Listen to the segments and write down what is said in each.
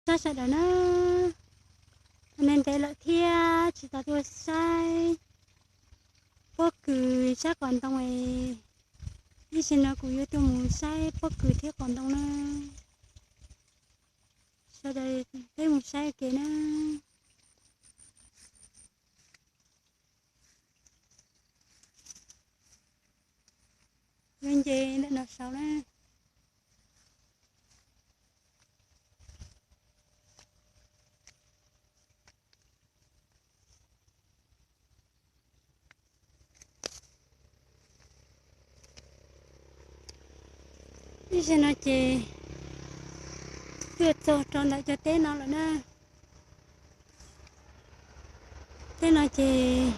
rau sawv daws na. Tau ntev ntev lawm thiab tsis tau tuaj saib pob kws sab qos ntoo es, ib sim no kuv yuav tuaj mus saib pob kws thiab qos ntoo na. Sawv daws peb mus saib ua ke na. Yuav nce ntawm no saud na. Ib zaug no ces tuaj txog rau ntawm cov teb no lawm na. Teb no ces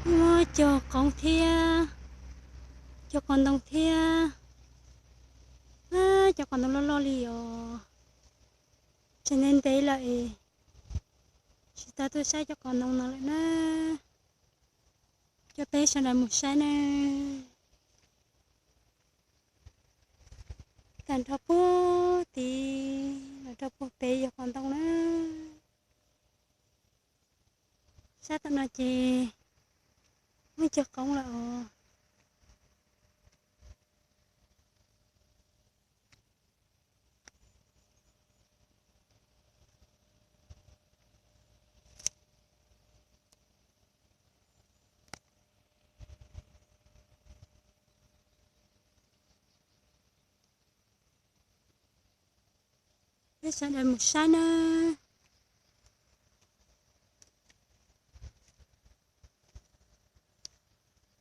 muab cog qoov thiab, cog qos ntoo thiab. Cov qos ntoo loj loj li os. Tseem ntev ntev lawm es tsis tau tuaj saib cov qos ntoo no lawm na. Coj peb sawv daws mus saib na. Tag nrho puag tid los rau puag pem yog qos ntoo na. Sab tom no ces muab cog qoov lawm os. Peb sawv daws mus saib na.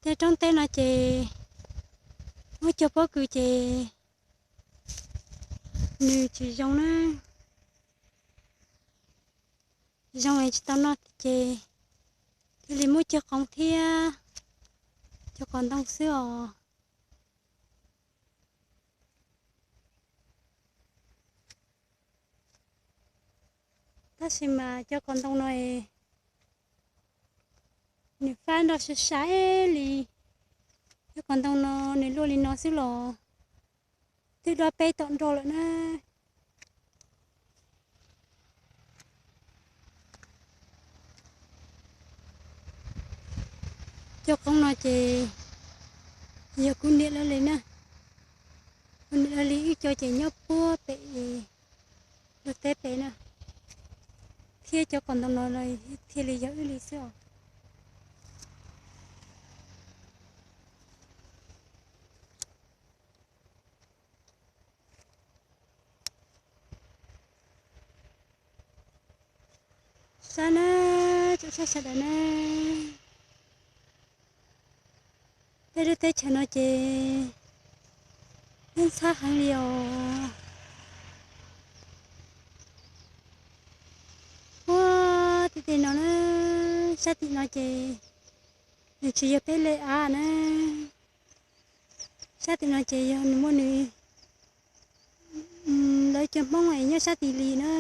Tej roob teb no ces muab cog pob kws ces nws tsis zoo na. Zoo es tsis tau noj ces thiaj li muab cog qoov thiab cog qos ntoo xwb os. Tab sis mas cov qos ntoo no es nws fab nroj sai sai li. Cov qos ntoo no nws luaj li no xwb los twb dob peb tom nroj lawm na. Cov qoob no ces yog kuv niam lawv li na. Kuv niam lawv li wb cov ces nyob puag pem lub teb pem na, thiab cov qos ntoo no thiaj li yog wb li xwb os. Sab na, tsoom saib sawv daws na, peb lub teb chaws no ces ntxhab heev li os. Puag tim tej no na, sab tim no ces nws tsis yog peb li av na. Sab tim no ces yog nws muaj nws, lawv cov Hmoob es nyob sab tim li na.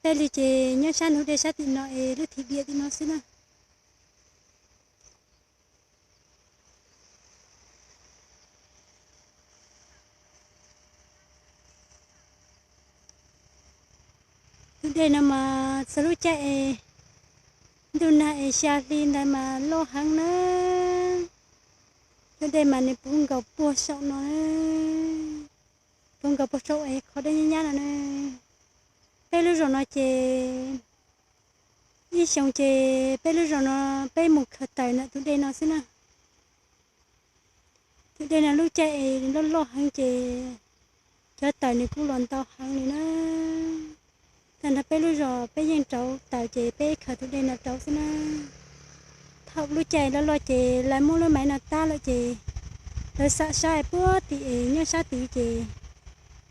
Peb li ces nyob sab ntug dej sab tim no es lub thim diam tim no xwb na. Tus dej no mas txog lub caij es ntuj nag es xya hli ntawd mas loj heev na. Tus dej mas nws puv nkaus puag saum no, puv nkaus puag saum es qhov dej nyab nyab no na. Peb lub zos no ces ib xyoos ces peb lub zos no peb mus khaws taws ntawm tus dej no xwb na. Tus dej no lub caij es loj loj heev ces cov taws nws kuj los ntau heev li na. Tag nrho peb lub zos peb yeej rauv taws ces peb khaws tus dej no rauv xwb na. Thaum lub caij loj loj ces lawv muab lub maiv no tab lawm ces lawv xam sab puag tim es nyob sab tid ces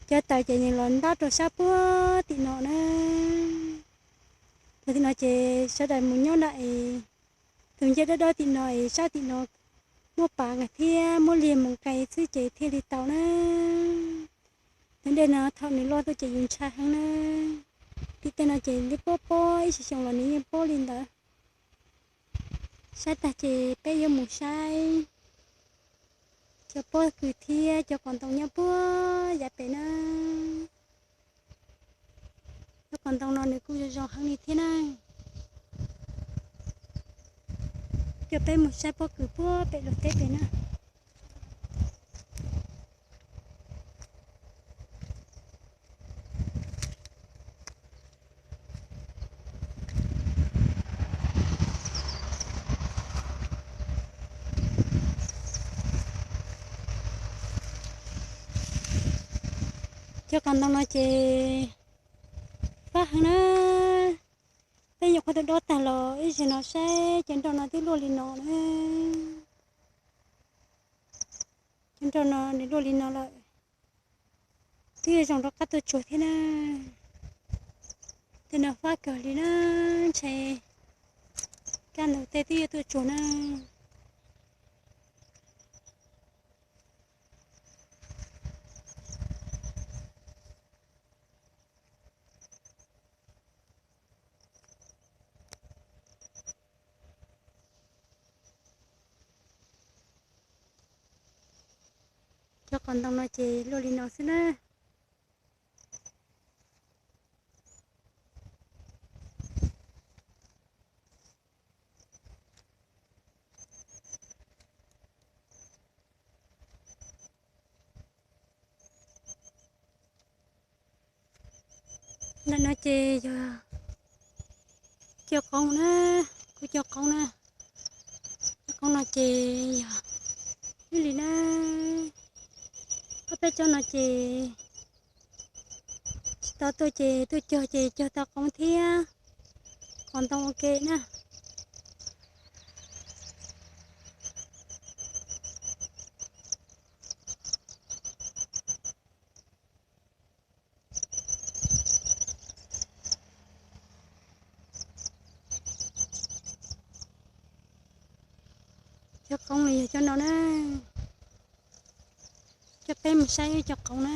cov taws ces nws los ntab rau sab puag tim no na. Thaum tim no ces sawv daws mus nyob nram es tus ncej dawb dawb tim no es sab tim no muab pav nqaij thiab muab liag mus nqe xwb ces thiaj li tau na. Tus dej no thaum nws loj tuaj ces yus ntshai heev na. Tim tej no ces twb pob pob ib xyoos xyoo los nws yeej pob li ntawd. Saib tag ces peb yuav mus saib cov pob kws thiab cov qos ntoo nyob puag yav pem na. Cov qos ntoo no nws kuj zoo zoo heev li thiab na. Coj peb mus saib pob kws puag pem Luag teb pem na. Cov qos ntoo no ces fab heev na. Peb nyuam qhuav tau dob tag los ib zaug no saib cov nroj no twb luaj li no na. Cov nroj no nws luaj li no lawm, twb yuav zoo rov qab tuaj tsuag thiab na. Tej no fab kawg li na, ntshe kaj ntug tej twb yuav tuaj tsuag na. Cov qos ntoo no ces luaj li no xwb na. Ntawm no ces yog cov qoob na, kuv cov qoob na. Cov qoob no ces yog ib li na, ob peb tsob no ces tsis tau tuaj ces tuaj cog ces cog tau qoob thiab qos ntoo ua ke na. Cov qoob nws yog cov no na, coj peb mus saib cov qoob na.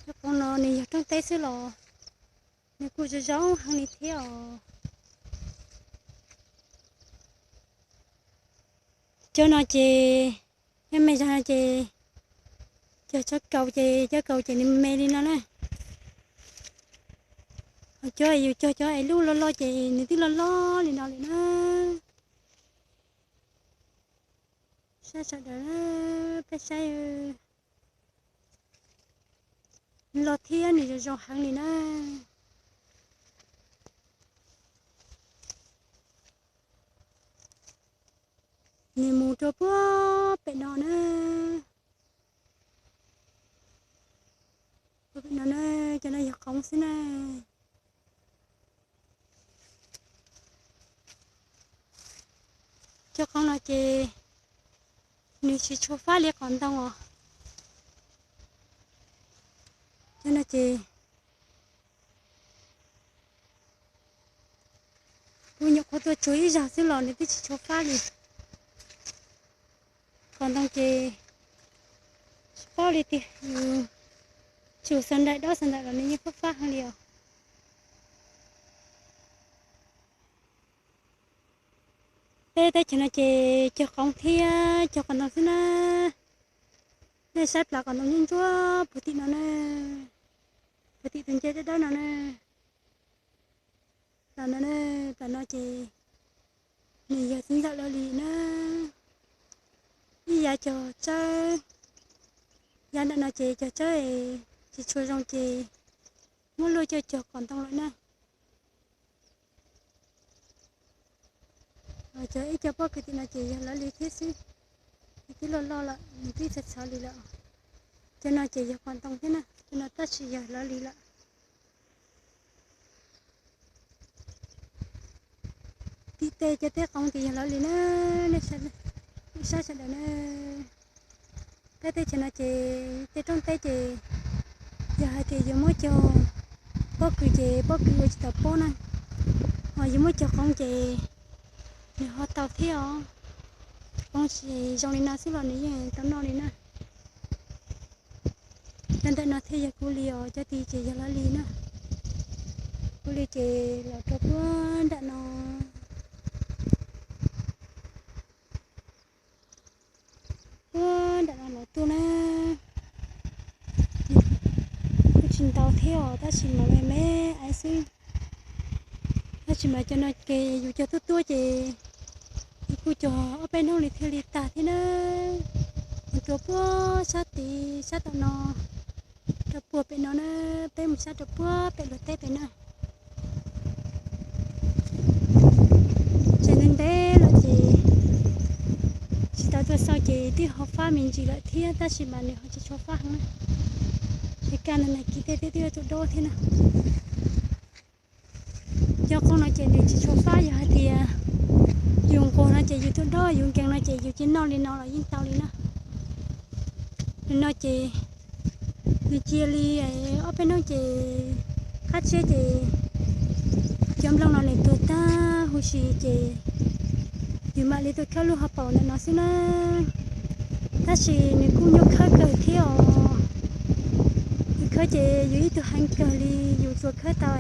Cov qoob no nws yog roob teb xwb los nws kuj zoo zoo heev li thiab os. Cov no ces, cov me zog no ces cog tsob kaus ces cov kaus ces nws me li no na. Ho cov yus cog cov es lub loj loj ces nws twb loj loj li no lawm na. Saib sawv daws, peb saib, loj thiab nws zoo zoo heev li na. Nws mus rau puag pem no na. Puag pem no na, cov no yog qoob xwb na. Cov qoob no ces nws tsis tshua fab li qos ntoo os. Cov no ces kuv nyuam qhuav tuaj tsuag ib zaug xwb los nws twb tsis tshua fab li. Qos ntoo ces tsis paub li tiag, yus tsum xav nraim dob xav nraim los nws yeej fab fab heev li os. Peb teb chaws no ces cog qoob thiab cog qos ntoo xwb na. Nej saib plas qos ntoo ntsuab ntsuab puag tim no na, puag tim tus ncej dawb dawb no na. Plas no, plas no ces nws yog txiv ntxawm lawv li na. Ib yav cog tsawb, yav ntawm no ces cog tsawb es tsis tshua zoo ces muab luaj coj cog qos ntoo lawm na. Cov ib co pob kws tim no ces yog lawv li thiab xwb, nws twb loj loj lawm, nws twb txhawv txhawv li lawm. Cov no ces yog qos ntoo thiab na, cov no tab sis yog lawv li lawm. Tim tej cov teb qoob ces yog lawv li na, nej saib sawv daws na. Peb teb chaws no ces tej roob teb ces yog hais tias yus muab cog pob kws ces pob kws ua tsis tau pob na, ho yus muab cog qoob ces nws ho tau thiab os. Qoob ces zoo li no xwb los nws yeej tau noj li na. Cov ntawm no thiaj yog kuv li os, cov tid ces yog lawv li na. Kuv li ces los rau puag nram no, puag nram no los tuaj na. Los thiab os, tab sis mas me me xwb. Tab sis mas cov no ces yus cog tuaj tuaj ces yus kuj cog ob peb hnub li thiaj li tag thiab na. Mus rau puag sab tid sab tom no, rau puag pem no na, peb mus saib rau puag pem luag teb pem na. Tseem ntev ntev los ces tsis tau tuaj xauj ces twb ho fab me ntsis lawm thiab, tab sis mas nws ho tsis tshua fab heev na. Ces kaj ntug nag kis tej twb yuav tsum dob thiab na. Cov qoob no ces nws tsis tshua fab, yog hais tias yus nquag no ces yus tuaj dob, yus nkees no ces yus cia noj li no los yeej tau li na. Nim no ces nws cia li ob peb hnub ces qab tshiab ces cov nplooj no nws tuag tag huv si ces yus mam li tuaj khawb lub hauv paus ntawm no xwb na. Tab sis nws kuj nyuaj khawb kawg thiab os. Yus khawb ces yus ib tug heev kawg li, yus tsuas khawb tau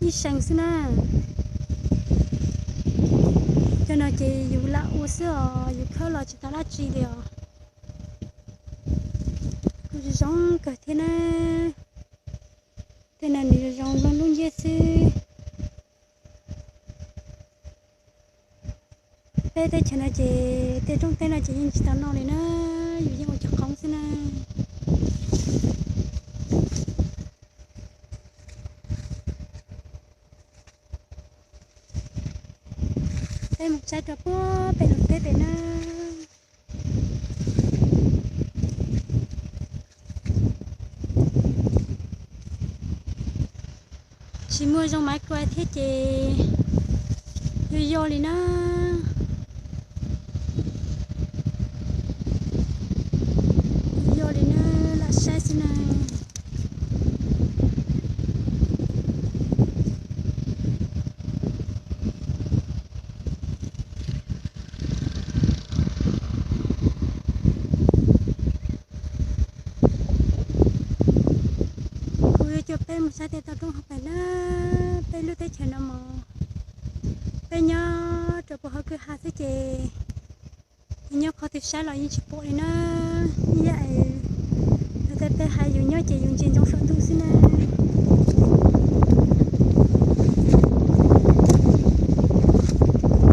ib seev xwb na. Cov no ces yus lam ua xwb os, yus khawb los tsis tau dab tsi li os. Kuj zoo kawg thiab na. Tej no nws zoo zoo nplooj lub nciab xwb. Peb teb chaws no ces tej roob teb no ces yeej tsis tau noj li na, yus yeej ua cog qoob xwb na. Peb mus saib rau puag pem lub teb pem na. Tsis muaj zoo maiv kua thiab ces yog yog li na. Yog li na, lam saib xwb na. Kuv yuav coj peb mus saib tej toj roob hauv pes na. Peb lub teb chaws no mas peb nyob rau puag hauv kwj ha xwb ces nyob qhov twg saib los yeej tsis pom li na. Ib yam li tej peb hais yus nyob ces yus ntsia ntsoov saum ntuj xwb na.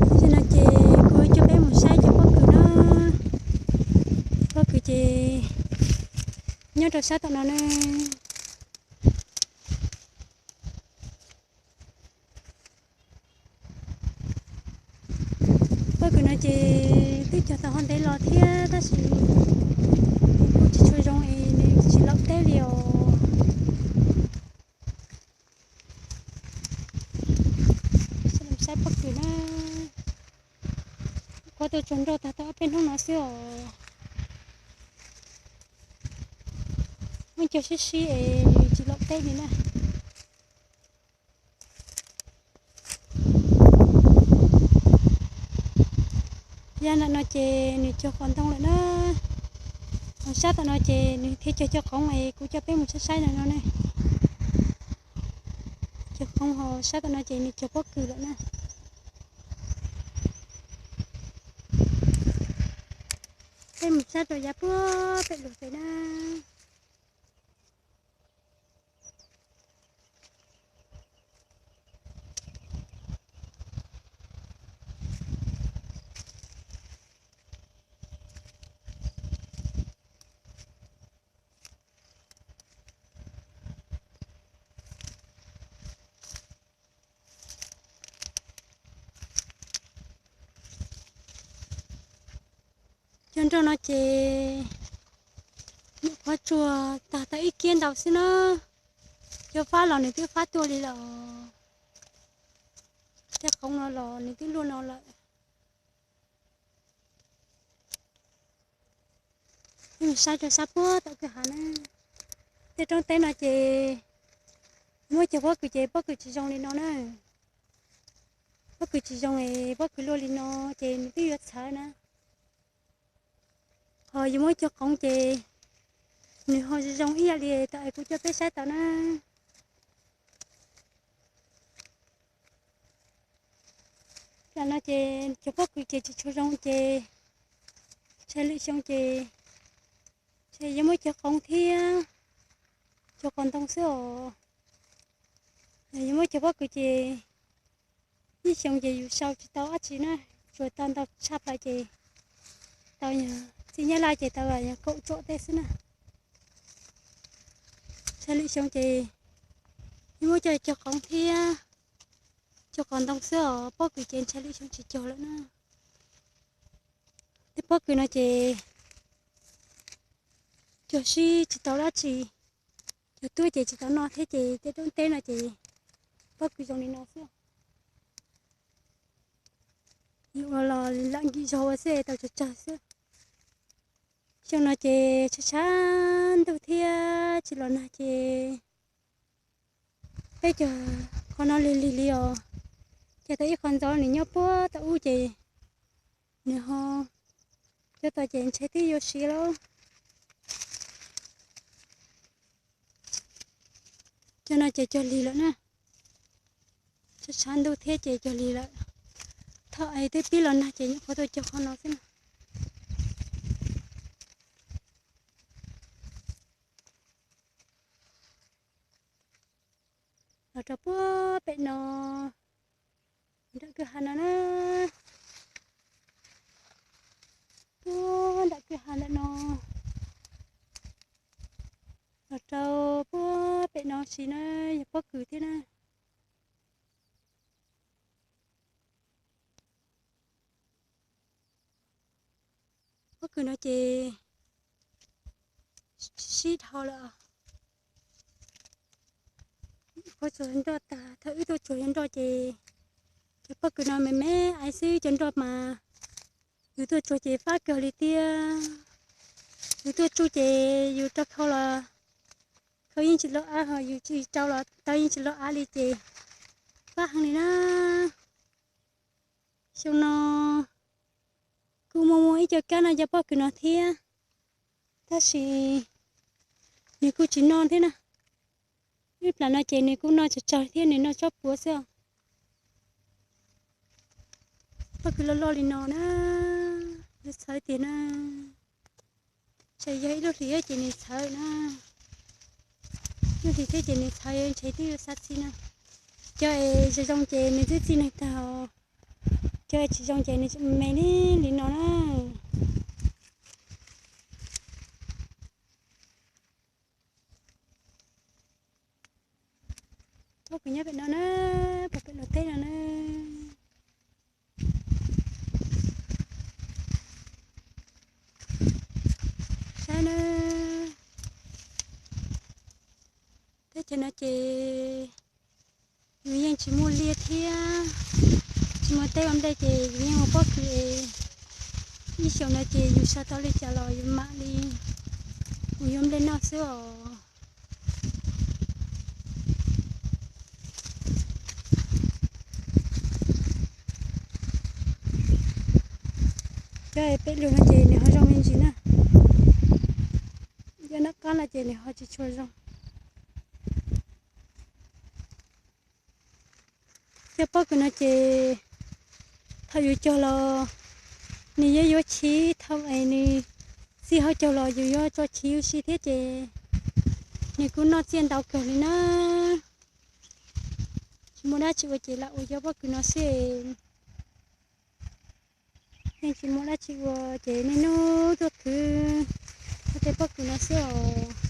Tam sim no ces kuv coj peb mus saib cov pob kws na. Pob kws ces nyob rau sab tom no na. Pob kws no ces twb cog tau ho ntev los thiab tab sis kuj tsis tshua zoo es nws tsis laum teb li os. Saib pob kws na. Kuv tuaj tsuag nroj tag tau ob peb hnub no xwb os. Muab cog sib sib es nws tsis laum teb li na. Yav nram no ces nws cog qos ntoo lawm na. Ho sab tom no ces nws thiaj cog cog qoov es kuv coj peb mus saib saib no no ne. Cog qoov ho sab tom no ces nws cog pob kws lawm na. Peb mus saib rau yav puag pem lug pem na. Cov nroj no ces nyuam qhuav tsuag tag tau ib kiab ntau xwb na. Cov fab los nws twb fab tuaj li lawm. Tej qoov no los nws twb luaj no lawm. Saib rau sab puag tom kwj ha na. Tej roob teb no ces muab cog pob kws ces pob kws tsis zoo li no na. Pob kws tsis zoo es pob kws luaj li no ces nws twb yuav txhawv na. Ho yus muab cog qoov ces nws ho zoo ib yam li tau es kuv coj peb saib tau na. Tam no ces cog pob kws ces tsis tshua zoo ces ntshe lwm xyoo ces ntshe yuav muab cog qoov thiab. cog qos ntoo xwb os. Yog yus muab cog pob kws ces ib xyoo ces yus sau tsis tau dab tsi na, tsuas tau ntau tshaj plaws ces tau, yog txiv nyab laj ces tau kaum tsom tej xwb na. Ntshai lwm xyoo ces yus muab coj cog qoov thiab, cog qos ntoo xwb os, pob kws ces ntshai lwm xyoo tsis cog lawm na. Tej pob kws no ces cog sib tsis tau dab tsi, cog tuaj ces tsis tau noj thiab ces tej roob teb no ces pob kws zoo li no xwb. Yus ua los lam nkim zog ua xwb tau tsawg tsawg xwb. Xyoo no ces tshav tshav ntuj thiab tsis los nag ces peb cog qhov no lig lig li os. Cog tau ib qho ntxov nws nyob puag tom ub ces nws ho cog tau ces ntshai twb yuav siav lauj. Cog no ces cog lig lawm na. Tshav tshav ntuj thiab ces cog lig lawm. Thaum es twb pib los nag ces nyuam qhuav tuaj cog qhov no xwb na. Los rau puag pem no, nram kwj ha no na, puag nram kwj ha ntawm no, los rau puag pem no si na, yog pob kws thiab na. Pob kws no ces sib dhau lawm. Qhov tsuag nroj tag, thaum wb tuaj tsuag yuav nroj ces cov pob kws no me me aiv xwb, cov nroj mas yus tuaj tsuag ces fab kawg li thiab. Yus tuaj tsuj ces yus rau khau los khau yeej tsis loj av, ho yus tsis rau los tau yeej tsis loj av li ces fab heev li na. Xyoo no kuj muaj muaj ib co kab noj cov pob kws no thiab, tab sis nws kuj tsis noj thiab na. Ib plam no ces nws kuj noj tsawg tsawg thiab, nws noj tsob puav xwb os. Pob kws loj loj li no na, yuav txhawv tiag na. Ntshe yog ib lub hlis ces nws txhawv na. Lub hlis thiab ces nws txhawv, ntshe twb yuav xav txi na. Cov es zoo zoo ces nws twb txi neeg tag, cov es tsis zoo ces nws me li li no na. Pob kws nyob pem no na, pem pem Luag teb no na. Saib na, teb chaws no ces yus yeej tsis muaj liaj thiab, tsis muaj teb ua nplej ces yus yeej ua pob kws es. Ib xyoos no ces yus sau tau li cas los yus mam li mus yuav nplej noj xwb os. Cov pem lug no ces nws ho zoo me ntsis na, cov nram qab no ces nws ho tsis tshua zoo. Cov pob kws no ces thaum yus cog los nws yuav yuav chiv, thaum es nws txij hauv caug los yus yuav tso chiv ua si thiab ces nws kuj noj txiaj ntau kawg li na. Tsis muaj dab tsi ua ces lam ua cov pob kws no xwb. Yeej tsis muaj dab tsi ua ces niaj hnub tuaj khwv tej pob kws no xwb os.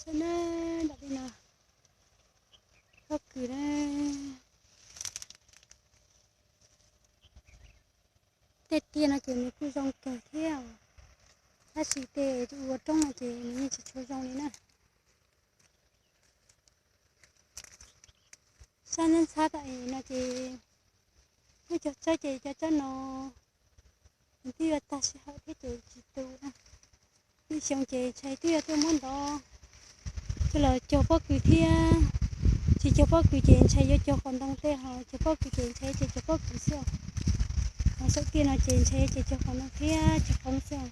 Saib na, nram li no, pob kws na. Tej tiaj no ces nws kuj zoo kawg thiab, tab sis tej ua roob no ces nws yeej tsis tshua zoo li na. Sab ntxhab ntxhab tam no ces muab cog tsob ces cov tsob no nws twb yuav tag sij hawm thiab ces tsis tu na. Ib xyoo ces ntshai twb yuav tuaj muab ntov coj los cog pob kws thiab. Tsis cog pob kws ces ntshai yuav cog qos ntoo tej, ho cog pob kws ces ntshai ces cog pob kws xwb. Ho saum tiaj no ces ntshai ces cog qos ntoo thiab cog qoob xwb.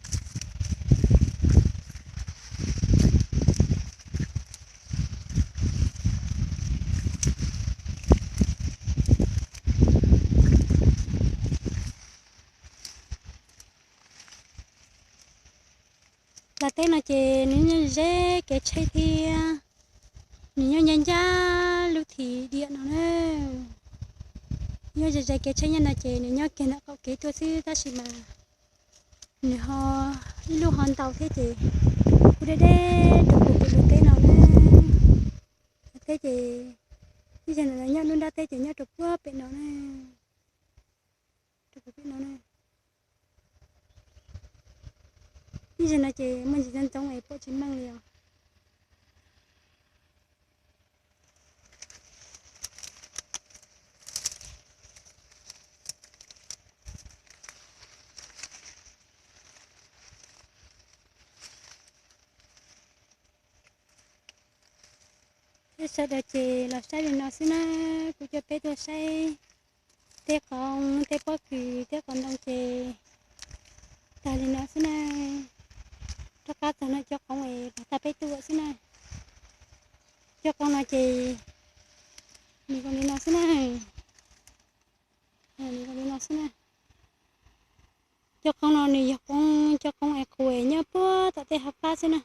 Teb no ces nws nyob ze kev tsheb thiab, nws nyob ncaj ncaj lub thim diam no na. Nyob ze ze kev tsheb nyob no ces nws nyob kiag ntawm qaum kev tuaj xwb tab sis mas nws ho ib lub ho ntau thiab ces kuj deb deb rau kuv pem luag teb no na. Luag teb ces ib zaug no nyob lub nrab teb ces nyob rau puag pem no na. Rau puag pem no na. Ib zaug no ces muaj ntsis ntxoov ntxoov es pom tsis meej li os. Thiab sawv daws ces los saib li no xwb na, kuv coj peb tuaj saib tej qoob tej pob kws tej qoob ntoo ces tag li no xwb na. Rov qab txog no cov qoob es los tag peb tuaj xwb na. Cov qoob no ces nws zoo li no xwb na. Nws zoo li no xwb na. Cov qoob no nws yog qoob, cov qoob es qus nyob puag tom tej hav fab xwb na.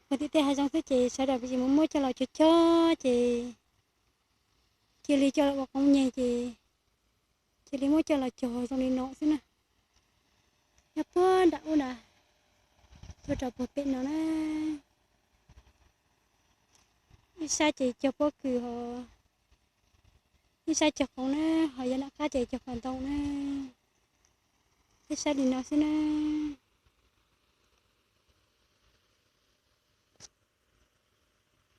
Puag tim tej hav zoov xwb ces sawv daws tsis mus muab coj los cog cog ces cia li coj los ua qoob nyeg ces cia li muab coj los cog zoo li no xwb na. Nyob puag nram ub nrad, cog rau puag pem no na. Ib sab ces cog pob kws ho, ib sab cog qoob na, ho yog nram qab ces cog qoob ntoo na. Ib sab li no xwb na.